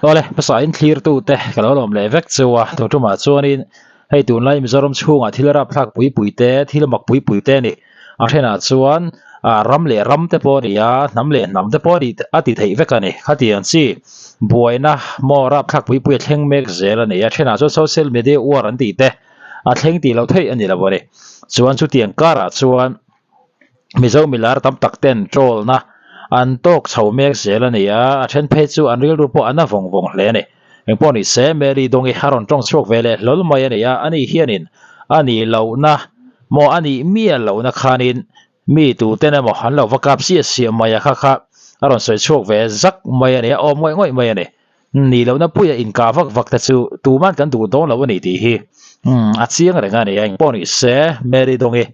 Awle, hmasa in thlirtute ka lo lawm leh vek chu a, tun tumah chuanin hei tunlai Mizoram chhungah thil rapthlak pui pui te, thil mak pui pui te a ni. A thenah chuan ah ram leh ram te pawh a ni a, hnam leh hnam te pawh a ni a ti theih vek a ni. Khatiang chi buaina maw rapthlak pui pui a thleng mek zel a ni. A thenah chuan social media uar an tih te a thleng tih loh theih a ni lo a ni. Chuan chutiang karah chuan. Mizo milar tam tak ten troll-na an tawk chho mek zel a ni a, a then phei chu an rilru pawh an a vawng vawng hle a ni. Engpawh ni se, Mary Dawngi a rawn tawng chhuak ve leh hlawl mai a ni a, ani hianin a nih lohna maw a nih miah lohna khanin mi tuten emaw an lo va kap siah siah mai a kha kha a rawn sawi chhuak ve zak mai a ni a, awm ngawih ngawih mai a ni. Nih lohna puia inkah vak vak te chu tuman kan duh dawn lo a ni tih hi a chiang reng a ni a, engpawh ni se, Mary Dawngi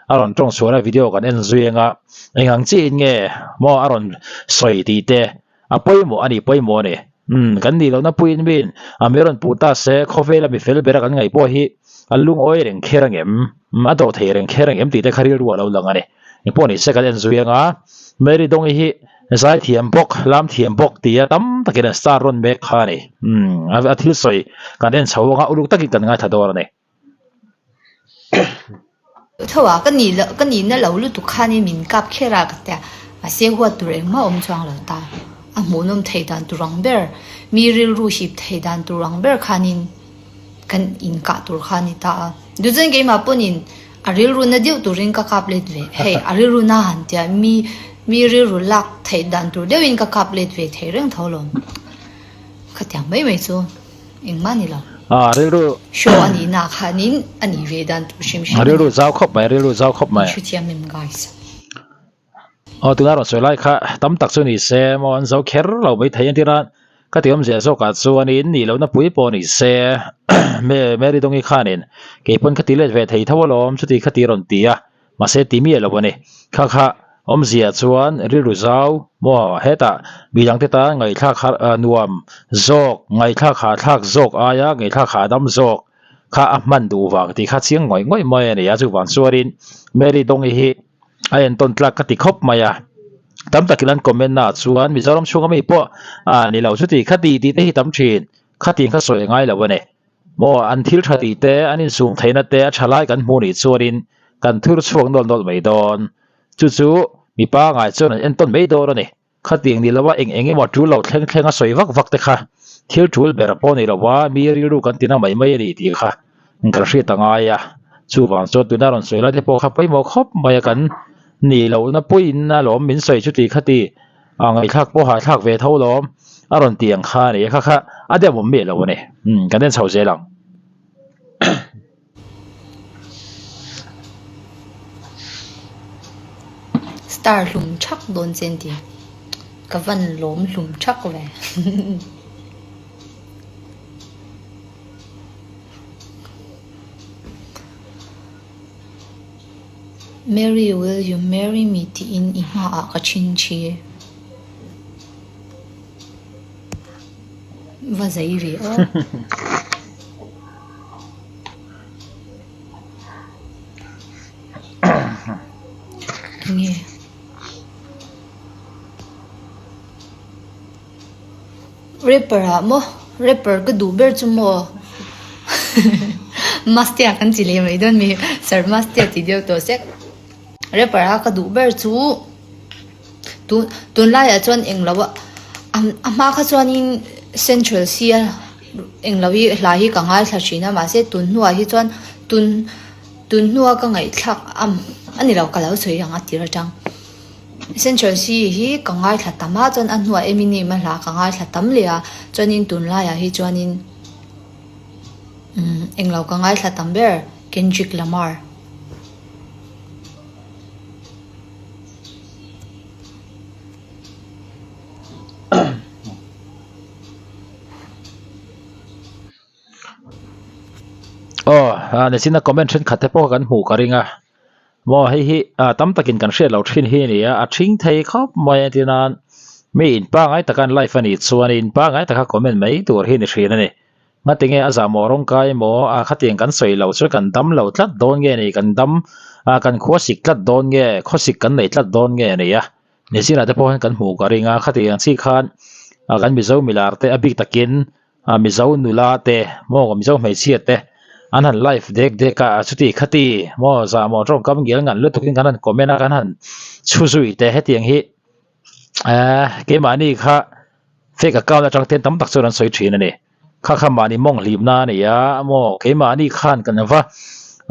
a rawn tawng chhuahna video kan en zui anga eng ang chiahin nge maw a rawn sawi tih te a pawimawh a ni pawimawh a ni. Umm kan nih lohna puiin miin a mi rawn puh ta se khawvela mi fel bera kan ngaih pawh hi a lungawi reng kher angem a dawh thei reng kher angem tih te kha rilru a lo lang a ni. Engpawh ni se kan en zui anga Mary Dawngi hi zai thiam bawk lam thiam bawk tia tam takin an star rawn mek kha a ni. Umm a thil sawi kan en chho anga uluk takin kan ngaithla dawn a ni. Tho a, ka nih loh, ka nihna lo lutuk khanin min kap kher a ka tia, mahse huat tur engmah awm chuang lo ta, a hmuhnawm theih dan tur ang ber, mi rilru hip theih dan tur ang ber khanin kan inkah tur kha a ni ta a. Duhchuan keimah pawhin a rilru na deuh turin ka kap let ve, hei a rilru na han tia mi mi rilru lak theih dan tur deuhin ka kap let ve thei reng tho lawm, khatiang mai mai chu. Engmah ni lo. Ah rilru. Show a nih nak khanin a nih ve dan tur hrim hrim a ni. Rilru zau khawp mai, rilru zau khawp mai. In hrethiam em guys. Aw tuna rawn sawi lai kha tam tak chu ni se maw an zo kher lo mai thei entir a ka ti awmzia zawkah chuanin nih lohna pui pawh ni se Mary Dawngi khanin keipawn ka ti let ve thei tho alawm chuti kha ti rawn ti a. Mahse ti miah lo a ni. Kha kha awmzia chuan rilru zau maw hetah midangte tan ngaihthlak har nuam zawk, ngaihthlak hahthlak zawk aia ngaihthlak hahdam zawk kha a hman duh vang tih kha chiang ngawih ngawih mai a ni a. Chuvang chuanin Mary Dawngi hi a entawn tlak ka ti khawp mai a. Tam takin an comment naah chuan Mizoram chhunga mi pawh a ni lo chuti kha ti tih te hi tam thin, khatiang kha sawi a ngai lo a ni. Maw an thil tha tih te, an insum theihna te a tha lai kan hmuh nih chuanin kan thur chhuak nawlh nawlh mai dawn. Chu chu mi pangai chuan an entawn mai dawn a ni. Khatiang ni lova eng eng emaw tul lo thleng thleng a sawi vak vak te kha thil tul ber pawh ni lova mi rilru kan tina mai mai a ni tih kha kan hriat a ngai a. Chuvang chuan tuna rawn sawi lai te pawh kha pawimawh khawp mai a kan nih lohna puiin alawm min sawi chuti khati. A ngaihthlak pawh hahthlak ve tho lawm a rawn ti ang kha a ni kha kha a deuh awm miah lo a ni umm kan en chho zel ang. Star hlum thak dawn che ti ka van lawm hlum thak ve. Mary will you marry me tiin i hmaah ka thin thi. Va zei ve aw. Enge? Rapper ah maw rapper ka duh ber chu maw Mastea kan ti leh mai dawn mi Sir Mastea ti deuh tawh sek rapper a ka duh ber chu tun tunlaiah chuan englo a a hma kha chuanin central c a englo hi hla hi ka ngaithla thin a mahse tun hnuah hi chuan tun tun hnua ka ngaihthlak a ni lo ka lo sawi ang a tir atang. Central C hi ka ngaithla tam a, chuan a hnuah Eminem a hla ka ngaithla tam leh a, chuanin tunlaiah hi chuanin umm englo ka ngaithla tam ber Kendrick Lamar. Aw, nichin a comment thenkhat te pawh kan hmuh ka ring a. Maw hei hi ah tam takin kan hriat loh thin hi a ni a, a thing thei khawp mai a ti nan mi in pangai taka an live a nih chuan in pangai taka comment mai tur hi a ni thin a ni. Ngatinge a zahmawh rawng kai emaw ah khatiang kan sawi loh chuan kan dam lo tlat dawn nge ni kan dam ah kan khuasik tlat dawn nge khawsik kan nei tlat dawn nge a ni a. Nichinah te pawh hian kan hmuh ka ring a, khatiang chi khan Kan Mizo milar te a bik takin Mizo nula te maw Mizo hmeichhia te an han live dek dek a chuti khati maw zahmawh tawngkam ngial ngan lutukin kan han comment a kan han chhu zui te hetiang hi ehh keimahni kha fake account atang ten tam tak chuan an sawi thin a ni. Kha kha mahni mawng hlimna a ni a maw keimahni khan kan va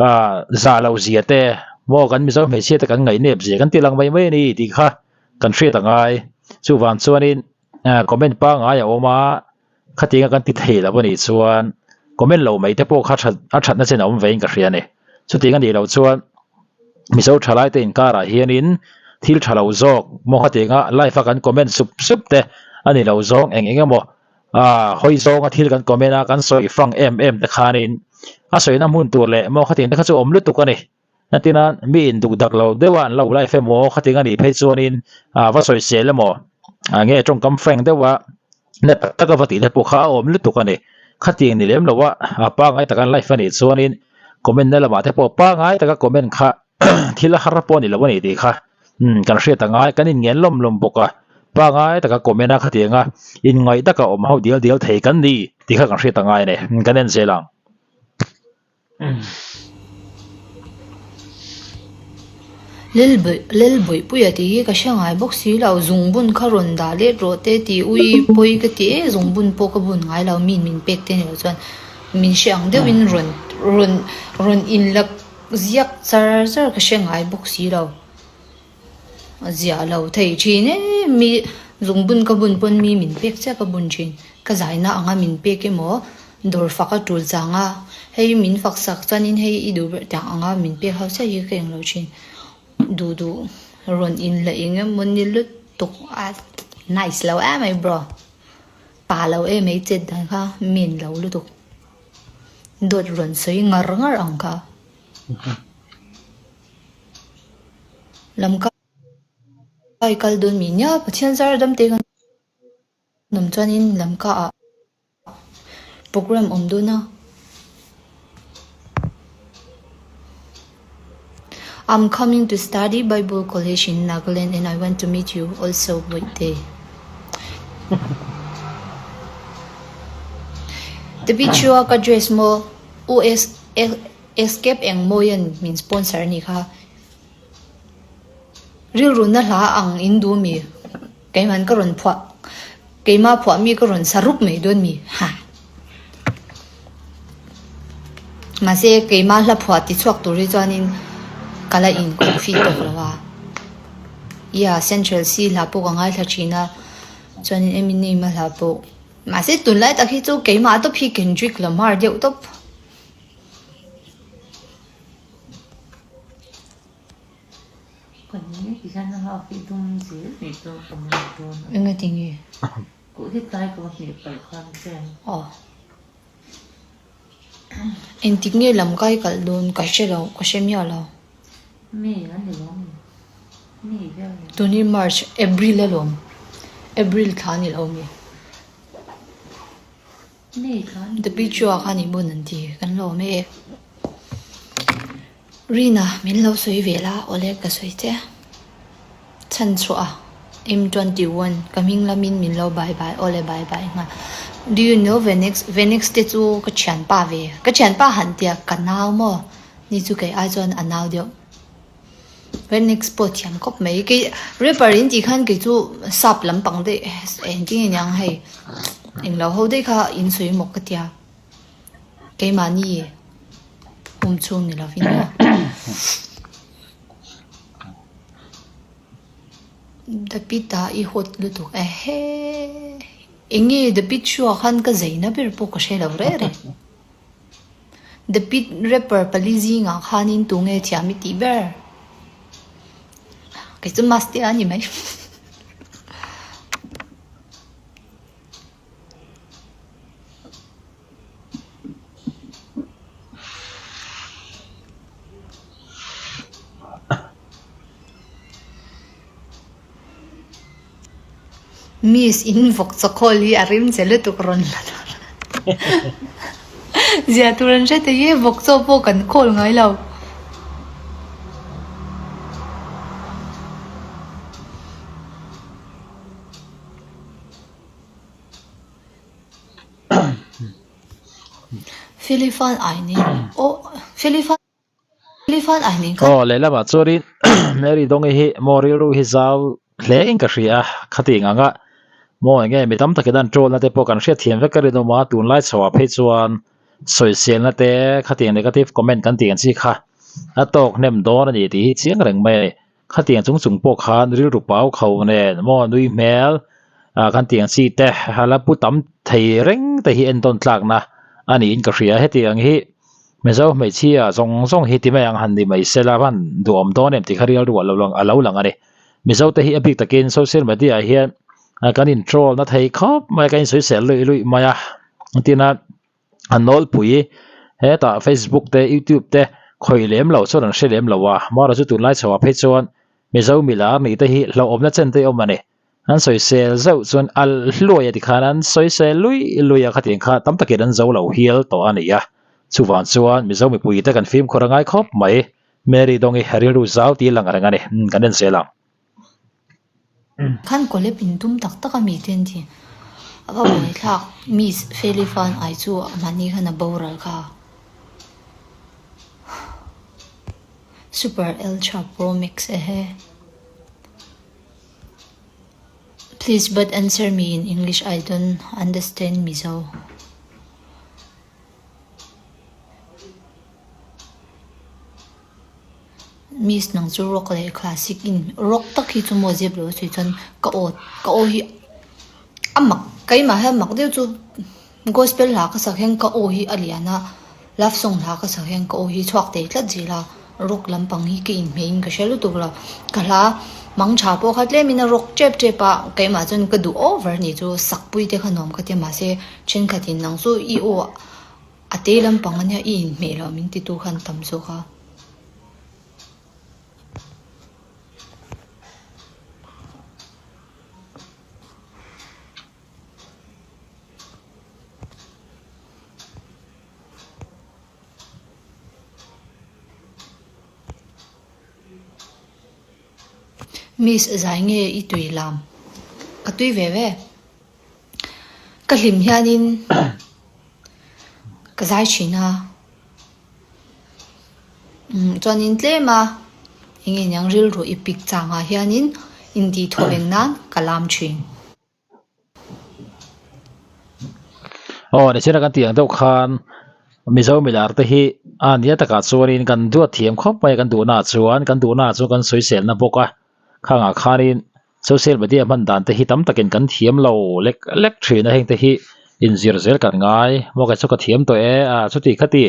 ah zah loh zia te maw kan Mizo hmeichhia te kan ngaihnep zia kan ti lang mai mai a ni tih kha kan hriat a ngai. Chuvang chuanin ah comment pangngai a awm a khatianga kan ti thei lo a nih chuan comment lo mai te pawh kha that a thatna chen a awm vein ka hria a ni. Chutiang a nih loh chuan Mizo thalai te inkarah hianin thil tha lo zawk maw khatianga live a kan comment sup sup te a ni lo zawng eng eng emaw Ah, hawi zawnga thil kan comment a, kan sawi fang em em te khanin a sawina hmun tur leh maw khatiang te kha chu awm lutuk a ni. Natina mi in duk dak lo deuh a an lo live emaw khatiang a nih phei chuanin ah va sawi sel emaw ah nge tawngkam frank deuh a na tak tak a va tih te pawh kha a awm lutuk a ni. Khatiang ni lem lo a, a pangngai taka an live a nih chuanin comment na lamah te pawh pangngai taka comment kha thil a har pawh a ni lo a ni tih kha. Umm kan hriat a ngai kan inngen lawm lawm bawk a, pangai taka comment a khatiang a inngaih taka awm ho dial dial thei kan ni tih kha kan hriat a ngai a ni, kan en zel ang. Lelbuihpuia tih hi ka hre ngai bawk si lo, zungbun kha rawn dah let rawh te tih ui pawi ka ti e, zungbun pawh ka bun ngai lo min min pek te ni loh chuan min hre ang deuhin rawn rawn rawn inla ziak char char ka hre ngai bawk si lo. A ziah lo thei thin e mi zungbun ka bun pawn mi min pek chiah ka bun thin ka zaina anga min pek emaw dawr fak a tul chang a hei min fak sak chuanin hei i duh ber tiang anga min pek ho chiah hi ka englo thin duh duh rawn in la eng emaw ni lutuk a nice lo em mai bro pa lo em mai chet dan kha min lo lutuk dawt rawn sawi ngar ngar ang kha. Lam kai kal dawn mi nia Pathian zar dam te kan awm chuanin lamka ah program awm dawn a. I'm coming to study Bible college in Nagaland and I want to meet you also Bawihte. The beach a ka dress maw US Escape Engmawia'n min sponsor a nih kha. Rilru na hla ang in duh mi? Keiman ka rawn phuah, keima phuah mi ka rawn sa rup mai dawn mi? Ha. Mahse keima hla phuah ti chhuak tur hi chuanin ka la in coffee tawk lo a. Yeah, Central C hla pawh ka ngaithla thin a, chuanin Eminem a hla pawh. Mahse tunlai tak hi chu keimah tawp hi Kendrick Lamar deuh tawp. Engati nge? Aw. Engtik nge lam kai kalh dawn ka hre lo, ka hre miah lo. Tuni March, April alawm. April thla a ni lo mi. The Bichua khan i bun an ti kan lawm e. Rina min lo sawi ve la awle ka sawi che. Chhan chhuah a M21 ka hming lamin min lo bye bye awle bye bye nghal. Do you know Venix? Venix te chu ka thianpa ve. Ka thianpa han tia ka nau maw? Ni chu kei ai chuan a nau deuh. Remix pawh thiam khawp mai kei rapper in tih khan kei chu sap lampang daih engtin nge niang hei englo ho daih kha in sawi maw ka tia keimahni hum chhung ni lovin maw The pit ah i hot lutuk ehe enge the pit show ah khan ka zeina ber pawh ka hre lo reng reng. The Pit rapper pali zingah khanin tunge thiam i tih ber? Kei chu Mastea a ni mai. Miss in vawk chawkhawl hi a rim che lutuk rawn la tur zia tur an hre thei e vawk chaw pawh kan khawl ngai lo. Filifan aini aw Filifan Filifan aini kha. Aw lehlamah chuanin Mary Dawngi hi maw rilru hi zau hle in ka hria a, khatiang anga maw enge mi tam takin an troll na te pawh kan hriatthiam vek ka rinawm a, tunlai chhoah phei chuan sawiselna te khatiang negative comment kan tih ang chi kha a tawk hnem dawn a ni tih hi chiang reng mai a ni. Khatiang chung chung pawh khan rilru pau kho nen maw nui hmel ah kan tih ang chi te a la pu tam thei reng te hi entawn tlakna a niin ka hria. Hetiang hi Mizo hmeichhia zawng zawng hi ti mai ang han ni mai se la han duhawm dawn em tih kha rilru a lo lang a lo lang a ni. Mizo te hi a bik takin social media ah hian kan in troll na thei khawp mai a kan insawisel luih luih mai a tin a. A nawlpui hetah Facebook te YouTube te khawih lem loh chuan an hre lem lo a, Mara chu tunlai chhoah phei chuan Mizo milar nih te hi hlauhawmna chen te awm a ni. An sawisel zeuh chuan a hluai a tikhan an sawisel lui lui a khatiang kha tam takin an zo lo hial tawh a ni a. Chuvang chuan Mizo mipui te kan fimkhur a ngai khawp mai. Mary Dawngi rilru zau tih lang reng a ni. Kan en zel ang. Khan collab in tum tak tak a mi te an ti. A va buai thlak Miss Feli Fan ai chu a mahni khan a boral kha. Super Ultra Pro Max ehe. Please but answer me in English I don't understand Mizo. Miss nang chu rock leh classic in rock tak hi chu maw zep lo a sawi chuan ka aw ka aw hi a mak keimah hian mak deuh chu gospel hla ka sak hian ka aw hi a lian a love song hla ka sak hian ka aw hi chhuak thei tlat zel a rock lampang hi ka inhmeh in ka hre lutuk lo ka hla mang tha pawh kha tlem in a rock tep tep a keimah chuan ka duh over a nih chu sakpui te kha nuam ka ti a mahse thenkhat in nang chu i aw A te lampang ania i inhmeh loh min titu khan tam zawk a. Miss zai nge i tui lam? Ka tui ve ve. Ka hlim hianin ka zai thin a, umm chuanin tlem a eng nge niang rilru i pik changah hianin intih thawh eng nan ka lam thin. Aw nichina kan tih ang deuh khan Mizo milar te hi a nia takah chuanin kan duat thiam khawp mai a kan duhnaah chuan kan duhnaah chuan kan sawiselna bawk a khangah khanin Social media hman dan te hi tam takin kan thiam lo lek lek thin a heng te hi inzir zel kan ngai maw kei chu ka thiam tawh e a chuti khati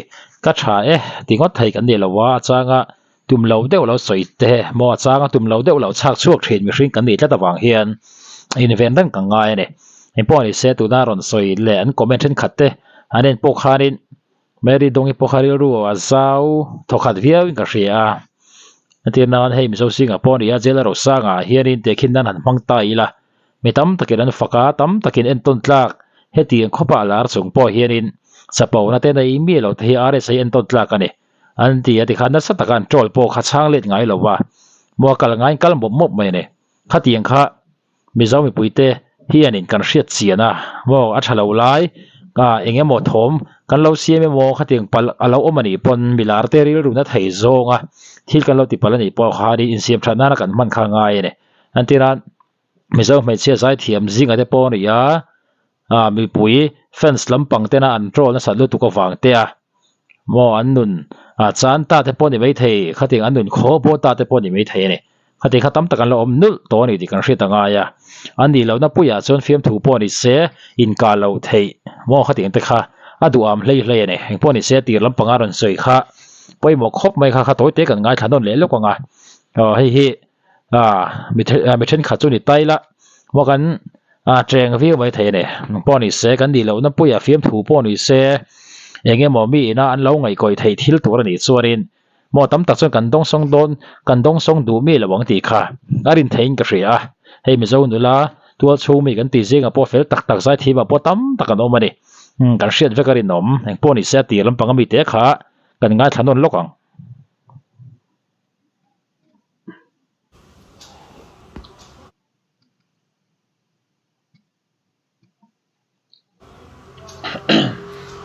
ka tha e ti ngawt thei kan ni lo a a changa tum lo deuh lo sawi te maw a changa tum lo deuh lo chhak chhuak thin mihring kan nih tlat avang hian inven reng kan ngai a ni engpawh ni se tuna rawn sawi leh an comment thenkhat te an en pawh khanin Mary Dawngi pawh kha rilru a zau thawkhat viau in ka hria a, entir nan hei Mizo zingah pawh a ni a, Jail a Rosangah hianin tehkhin nan han hmang ta ila, mi tam takin an fak a, tam takin entawn tlak hetiang khawpa a lar chung pawh hianin chapona te nei miah lo te hi RSA entawn tlak a ni an ti a tikhan nasa taka an troll pawh kha chhang let ngai lo va, maw a kal ngaiin kal mawp mawp mai a ni, khatiang kha Mizo mipuite hianin kan hriat chian a, maw a tha lo lai ah eng emaw thawm kan lo siam emaw khatiang palh a lo awm a nih pawn milar te rilru na thei zawng a, thil kan lo ti palh a nih pawh khanin insiam that nana kan hman kha a ngai a ni. Entirah Mizo hmeichhia zaithiam zinga te pawh a ni a, ah mipui fans lampang tena an troll nasat lutuk avang te a maw an nun ah chan ta te pawh a ni maithei khatiang an nun khaw bawh ta te pawh a ni maithei a ni khatiang kha tam tak an la awm nulh tawh a ni tih kan hriat a ngai a an nih lohna puiah chuan fiamthu pawh a ni se inkah loh theih maw khatiang te kha a duham hlei hlei a ni engpawh a ni se tir lampanga rawn sawi kha pawimawh khawp mai kha kha tawi te kan ngaithla nawn leh lawk ang a aw hei hi. Ah mi mi thenkhat chu ni tai la maw kan ah cheng viau mai thei a ni pawh ni se kan nih lohna puia fiamthu pawh ni se eng emaw mi ina an lo ngaihkawih theih thil tur a nih chuanin maw tam tak chuan kan dawngsawng dawn kan dawngsawng duh mi lo ang tih kha a rin theihin ka hria a hei Mizo nula tual chhung mi kan tih zingah pawh fel tak tak zaithiamah pawh tam tak an awm a ni kan hriat vek a rinawm eng pawh ni se a tir lampang ami te kha kan ngaithla nawn lawk ang.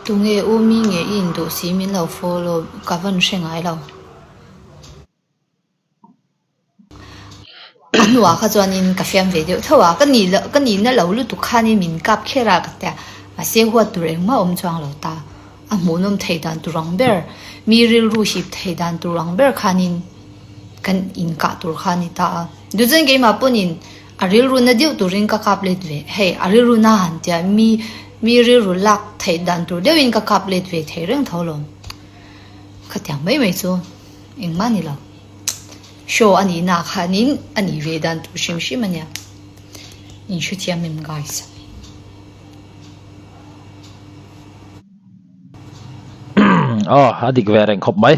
Tunge u mi nge i induh si min lo follow ka van hre ngai lo. A hnuah kha chuanin ka fiam ve deuh tho a, ka nih loh ka nihna lo lutuk khanin min kap kher a ka tia, mahse huat tur engmah awm chuang lo ta, a hmuhnawm theih dan tur ang ber, mi rilru hip theih dan tur ang ber khanin kan inkah tur kha a ni ta a. Duhchuan keimah pawhin a rilru na deuh turin ka kap let ve, hei a rilru na han tia mi mi rilru lak theih dan tur deuhin ka kap let ve thei reng tho lawm, khatiang mai mai chu. Engmah ni lo. Show a nih nak khanin a nih ve dan tur hrim hrim a nia. In hrethiam em guys? Aw a dik ve reng khawp mai.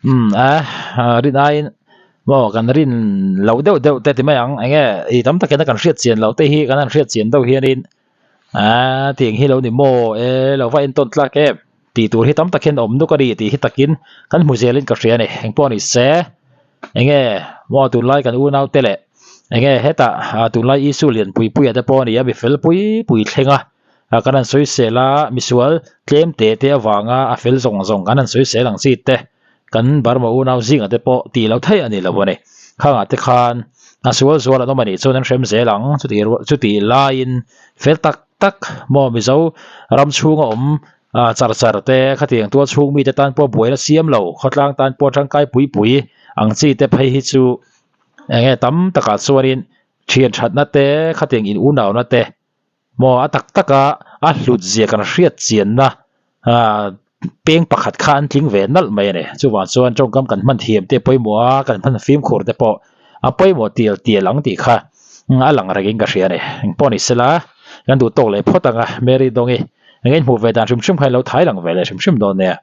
Umm a rin aiin maw kan rin loh deuh deuh te ti mai ang. Enge i tam takin a kan hriat chian loh te hi kan han hriat chian deuh hianin Aaa tiang hi lo ni maw e lo va entawn tlak em tih tur hi tam tak hian a awm nuk a ni tih hi takin kan hmu zelin ka hria a ni engpawh ni se enge maw tunlai kan unau te leh enge hetah tunlai Isu lian pui pui ah te pawh a ni a mi fel pui pui thleng a kan han sawi sel a misual tlem te te avanga a fel zawng zawng kan han sawi sel ang chi te. Kan Burma unau zingah te pawh tih loh theih a ni lo a ni. Khangah te khan a sual zual an awm a nih chuan an hrem zel ang. Chuti ruah chuti laiin fel tak tak maw Mizo ram chhunga awm char char te khatiang tual chhung mite tan pawh buaina siam lo khawtlang tan pawh tangkai pui pui ang chi te phei hi chu eng nge tam takah chuanin thian thatna te khatiang in unauna te Maw a tak taka a hlut zia kan hriat chianna peng pakhat kha an tling ve nalh mai a ni. Chuvang chuan tawngkam kan hman thiam te pawimawh a, kan hman fimkhur te pawh a pawimawh tial tial ang tih kha a lang rengin ka hria a ni. Engpawh ni sela kan duh tawk leh phawt ang a, Mary Dawngi eng in hmuh ve dan hrim hrim kha in lo thai lang ve leh hrim hrim dawn nia.